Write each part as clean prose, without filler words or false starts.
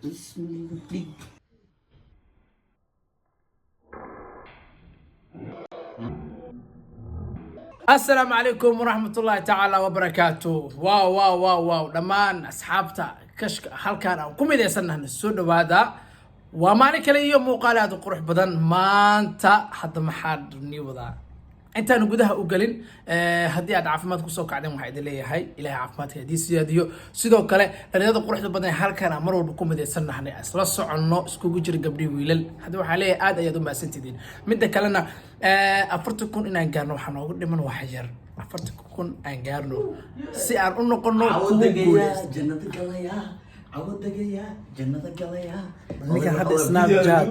Bismillah. Asalaamu calaykum waraxmatullaahi tacaala wabarakaatu. Wow, wow, wow, wow! Dhammaan asxaabta Kashka halkaan aan ku midaysanahna, soo dhawaada. Waa maalin kale iyo muuqaal aad u qurux badan. Maanta hadda maxaa nii wadaa? Intaan gudaha u gelin, haddii aad caafimaad kusoo kacdeen, waxaa idin leeyahay Ilahay caafimaadka haddii siyaadiyo. Sidoo kale dhalinyarada quruxda badan ee halkaan aan mar walba ku midaysannahnay, isla soconno, iskugu jira gabdhi, wiilal, hadda waxaa leeyahay aad ayaad u mahadsantidiin. Midda kalena, 40,000 inaan gaarno waxaa noogu dhiman wax yar. 40,000 aan gaarno si aan u noqono kuwa guuleysta. Jannada galaya, cawo degaya, jannada galaya. Ninkan hadda Snapchat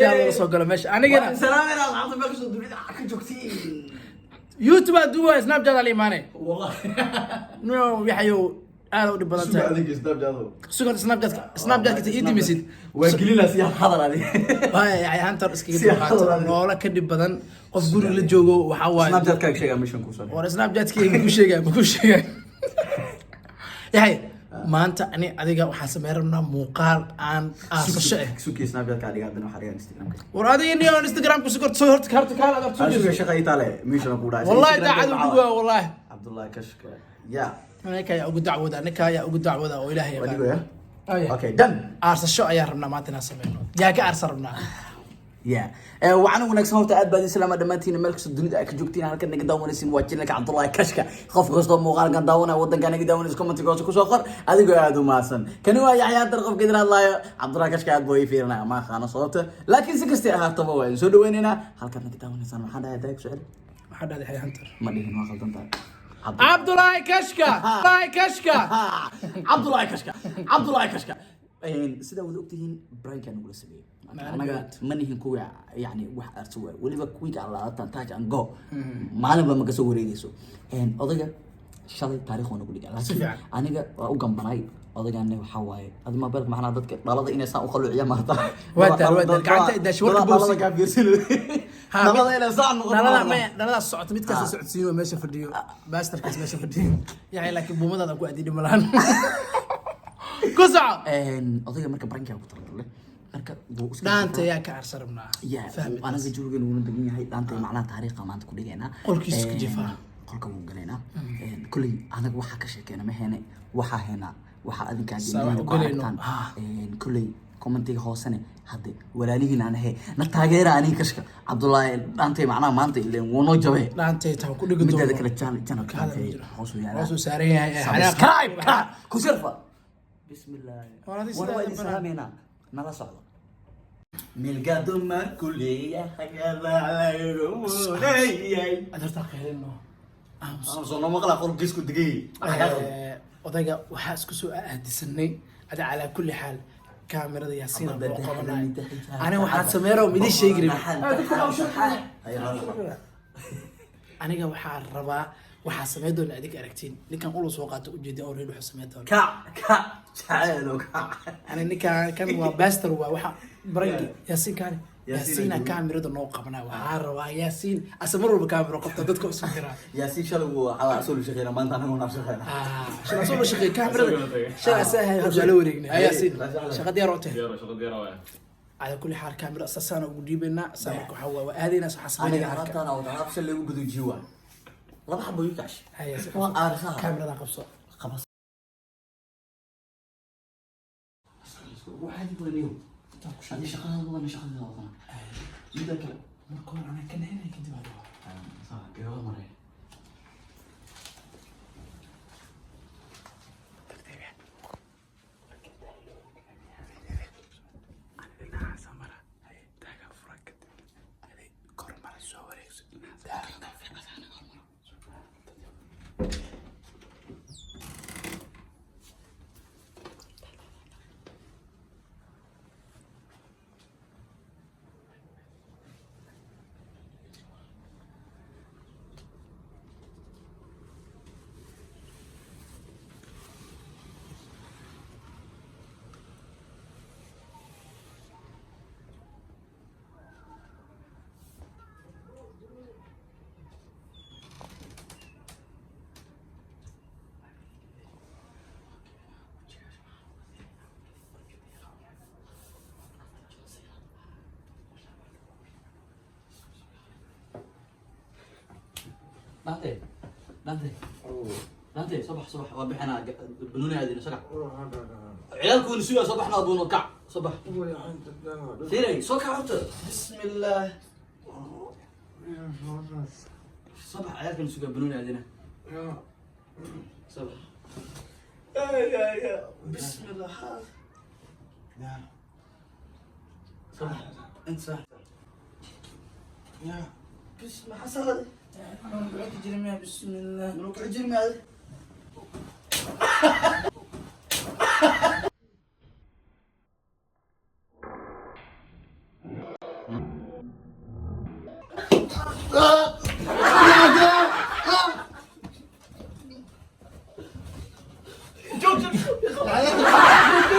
laga soo galo meesha anigana. Salaamina asxaabta meel kastoo dunida ka joogtiin. YouTube aad duwa, Snapchat ala imaanay. Wallahi. No, waxayow aad u dhib badan tahay. Adiga Snapchat. Sugan, Snapchat ii dimisid. Waa gelinaa si hadal adi. Waay hantar iskaga Si dulqaato. hadal adiga. Noola ka dhib badan qof guriga la joogo waxaa waaye. Snapchat-kaaga sheegaa meeshan kuu soo. War Snapchat-kayga ku sheegay, ma ku sheegay? Yaxay, maanta ani adiga waxaan sameyn rabnaa muuqaal aan aasasho ah. Suki, Snapchat-ka adiga, haddana waxaa dhigaa Instagram-ka. War adiga niyo Instagram ku soo soo horta horta kaala aad soo Suga, shaqa itaale meeshan ku dhacay. Wallahi daacad u dhugaa wallahi. Cabdullahi Kashka ya. Ninka ayaa ugu dacwooda, ninka ayaa ugu dacwooda oo Ilaahay yaqaan. Adigo ya. Aya. Okay, done. Aarsasho ayaa rabnaa maanta inaan sameyno. Yaa ka aarsan rabnaa? Ya, waxaana wanaagsan horta aad baad islaama dhammaantiin meel kastoo dunida ay ka joogtiin. Halkan naga daawanaysin waa channelka Cabdullahi Kashka. Qof kastoo muuqaalkan daawanaya, wadanka naga daawanaysa, commentiga hoose kusoo qor adigoo aad u mahadsan. Kani waa Yaxya Dar, qofka idin hadlaayo. Cabdullahi Kashka aad buu ii fiirinaya, ma aqaano sababta, laakiin si kastay ahaataba waa idin soo dhaweynaynaa. Halkan naga daawanaysaan waxaan dhahay daag soo celi. Maxaa dhahday, Yaxya Hunter? Ma dhihin, waa qaldan tahay. Cabdullaahi Kashka, Cabdullaahi Kashka. Cabdullahi Kashka, Cabdullahi Kashka. Sidaa wada ogtihiin, prank-kaa nagula sameeyey. Anaga ma nihin kuwa yani wax arso waay, weliba kuwiga alaatan touch and go, maalinba ma kasoo wareegeyso. Odayga shalay taariikh waa nagu dhiga, laakiin fiican. Aniga waa u gambanay odaygan. Waxaa waaye adi mobilka macnaha dadka dhalada inay saan u qaluuciya maarta. Waa daal, gacanta ay daashay, warka dhalada bowsi. kaa fiirsin. Ha, dhalada inay saan noqoto dhalada maarta. maya, dhaladaas socota, midkaas socodsiin meesha fadhiyo, baasterkaas meesha fadhiyo yahay, laakiin buumadaada ku adii dhima lahan ku soco. Odayga marka prank-kaa ku talagalay marka wuu iska Dhaanta yaa ka arsan rabnaa? Ya. Fahmi. Anaga jawigan wuuna degan yahay. Dhaanta macnaha taariikha maanta ku dhigaynaa. Qolkiisa ku jifaa. Qolka wuu galaynaa. Kolley anaga waxaa ka sheekeyna ma heene, waxaa heenaa waxaa adinkaa Saa wax indhihiina u ku galayno. aragtaan. Kolley commentiga hoosene hadde walaalihiin aan ahe na taageera aniga Kashka Cabdullaahi dhaantay macnaha maanta ileen wuu noo jabee. Dhaantay taan ku dhigi mideeda doono. Kale channelka Ka hadal dhaantay jiro. hoos u yaalaa. Hoos uu saaran yahay ee xanaaqa. Subscribe ka ku sirfa, bismillah. War adiga war sidaa waa idin banaan. salaameynaa, nala socdo. Milga dumarku leeyahay adaa lagu leeyahay. Aad horta qaylino. Aamus. Soo noo maqlaa qolkiisku degay. Odayga waxaa isku soo aadisanay adi. Calaa kulli xaal kaamirada Yaasiina loo qabanayo. Aniga waxaan sameyn rabaa idin sheegi rabin. Aniga waxaa rabaa, waxaa sameyn doona adig aragtiin. Ninkan ulu soo qaato ujeeda already wuxuu sameyn doona. Kac kac jaceelo kac. Ani ninkan kan waa baster, waa waxa barangi Yaasiin kaani. Yaasiin Yaasiina ayuu. Kaamirada noo qabanaa. Waxaa rabaa Yaasiin asa mar walba kaamiro qabta dadka isu diraa. Yaasiin shalay wuu xawaa soo shaqeynaa, maanta anagu naa shaqeynaa. Ah, shalay soo shaqeey kaamirada, shalay asaa hay, hadda waa la wareegnay. Ay Yaasiin, shaqa diyaar oo tahay. Diyaar, shaqo diyaar waay. Calaa kulli xaal kaamira asaasaan ugu dhiibaynaa. Saa marka waxaa waa aadaynaa, waxaa aniga sameynayna marka. Alaabtaan oo alaab shalay ugu gudujiyo waa laba xabo ii kash. Hay Yaasiin, waa aarsaha. Kaamiradan qabso. Qabas. Waxaad waniyo adi shaqada wadana, shaqada wadana mida kale. Marka hore anaa ka nahinay, kadib adiga. Iga maray. Dhaantay, dhaantay, dhaantay, soo bax, soo bax. Waa bixinaa, banooni aadina. Soo kac, ciyaalkuuna sugaa. Soo baxna abuuno, kac, soo bax. Fiiray, soo kac horta. Bismillaah, soo bax, ciyaalkana sugaa, banooni aadina. Soo bax. Bismillah, soo bax inta, soo bis. Maxaa salaad? Bismillah. Manuu ku xijiri maade? Joog, joog, joog.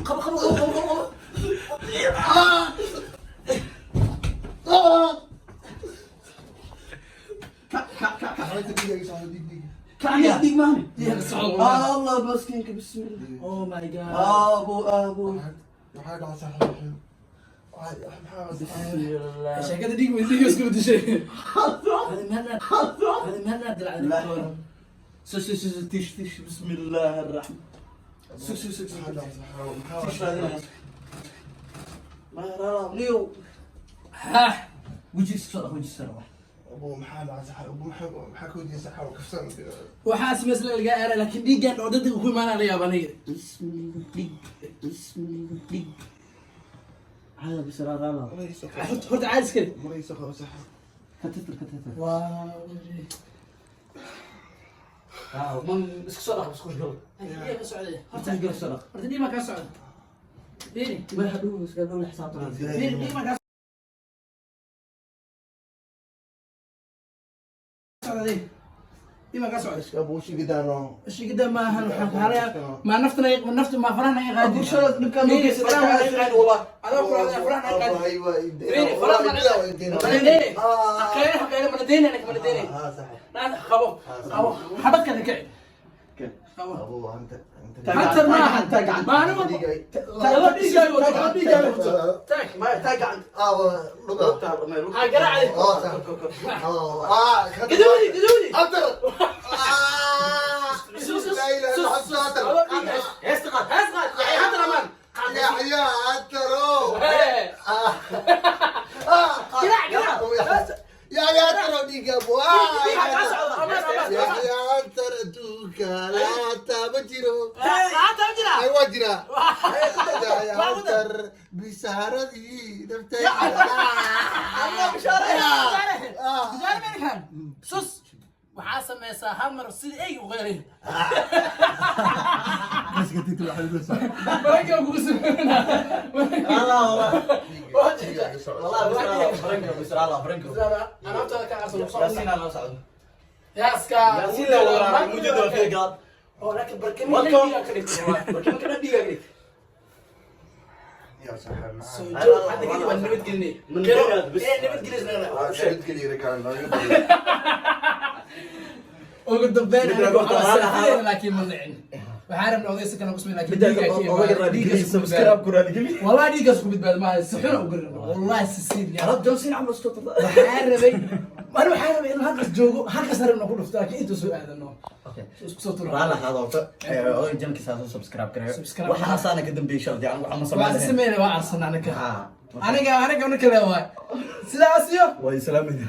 Qabo, qabo, qabo, qabo, qabo. Kac, kac, kac, kac. Kac, miyaa dhiig maahane? Allah, maskiinka, bismillah. Oh my God. Abo, abo. Bismillah. Sheekada dhiig dhiig isku bedeshay. Hadi meel dilacday. So so so so, tish, tish. Bismillah arrahman. Sug, sug, sug, sug. Tish raadinaya. Ma rara niyow. Ha. Wejigiisa soo dhaq, wejigiisa soo dhaq. Waxaa samaysla laga aaray, laakiin dhiiggan oo dadka ku imaanaa la yaab aniga. Bismillah, dhiig. Bismillah, dhiig. Hada bisra rala. Horta caadi iska dhig. Ka tirtir, ka tirtir. Waa. Ah, man iska soo dhaq, isku gal. Dhiig ka socday. Horta gal, soo dhaq. Horta dhiig ma kaa socda. Dhiig. Ma hadhow iska dhow xisaabtan. Dhiig ma kaa socda. Dhiig ma kaa socda. Shigida maahan, waxaan ku halaya ma naftana, nafta ma faraha naga qaadi. Bulshada dhibkaan loo geysan ka wallah. Adoo ku raadaya faraha naga qaadi. Fiiri, faraha mana deynay. Xaqeere, xaqeere, mana deynay, anaga mana deynay. Naan qabo, qabo. Xabad kale kici. Qabo. Hatar maahan. Ma anigu laba dhiigaayo wato, laba dhiigaayo wato. Taag. Ma taa gacan. Ha garaacay. Gaduudi, gaduudi. Laba dhiigaayo. Heesta qaad. Hees qaad. Yaxya hatar amaan. Hee. Garaac, garaac. Dhiiga kaa socda. Amaan, amaan, amaan. Laanta ma jiraa? Waa jiraa bisaaradii. Bishaare meelkan. Sus. Waxaa sameysaa hal mar sida eyga u qeylay. Maraykan kugu sameynaa. Allah wallah. Wallah bisra franco, bisra Allah franco. Alaabtaada ka qarso. Yaasiin la socdo. Yaaska. Yaasiin la wada mujada waa fiir gaad. Oo laakiin barkami Welcome. dhiigaa ka dhigtay. Barkima kana dhiiga dhig. Soo joog, hadda kadib waan nabadgelinay. Man Qiro. dheeraad bis. Ee, nabadgelisna. Ugu dambeyn Midda anigu goorta waxaa raali ahaa. saaxiibada, laakiin ma nicin. Waxaan rabnay odayga si kale ku sameyn, laakiin Midda dhiigaa ka odaga imaanay. raali Dhiiggaas ku subscribe badbaado. ku raali geli. Wallahi dhiiggaas ku badbaado maaha, si xun u garin. Wallahi si siin yaa. Arab Johnson camal isku tada. Waxaan rabay, ani waxaan rabay inuu halkaas joogo, halkaas rabna ku dhufto, laakiin intuu soo aadano. Isku soo tuuro. Raali ahaado horta. Odaga jankiisa soo subscribe gareeyo. Subscribe. Waxa asaana ka dambeeyay shardi anigu waxa ma Waa sameyn. sameynay, waa arsanaa anaka. Ha. Aniga kale waay. Sidaas iyo Waa islaamayna.